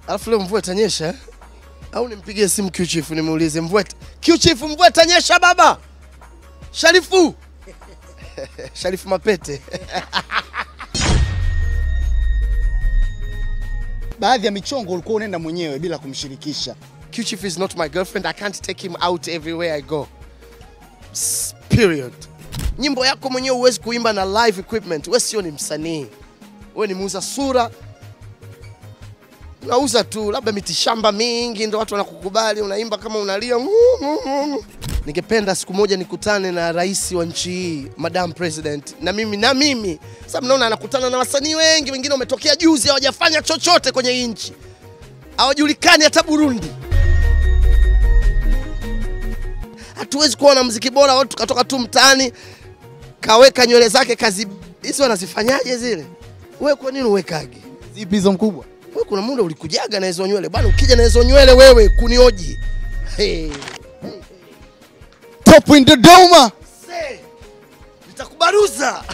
Alafu leo mvua itanyesha? Au nimpigie simu Q Chief nimuulize mvua. Q Chief, mvua itanyesha baba? Sharifu. Sharifu Mapete. Baadhi ya michongo ulikuwa unaenda mwenyewe bila kumshirikisha. Q Chief is not my girlfriend. I can't take him out everywhere I go. Period. Nyimbo yako mwenyewe huwezi kuimba na live equipment. Wewe sio ni msanii. Wewe ni muuza sura. Unauza tu labda mitishamba mingi ndio watu wanakukubali, unaimba kama unalia. Ningependa siku moja nikutane na rais wa nchi hii, Madam President. Na mimi. Sasa mnaona anakutana na wasanii wengi, wengine wametokea juzi hawajafanya chochote kwenye nchi. Hawajulikani hata Burundi. Hatuwezi kuwa na muziki bora watu tukatoka tu mtaani kaweka nywele zake kazi hizo wanazifanyaje zile? Wewe kwa nini uwekage? Zipi hizo mkubwa? Wewe kuna muda ulikujaga na hizo nywele. Bwana ukija na hizo nywele wewe kunioji. Hey. Top in Dodoma. Say, nitakubaruza.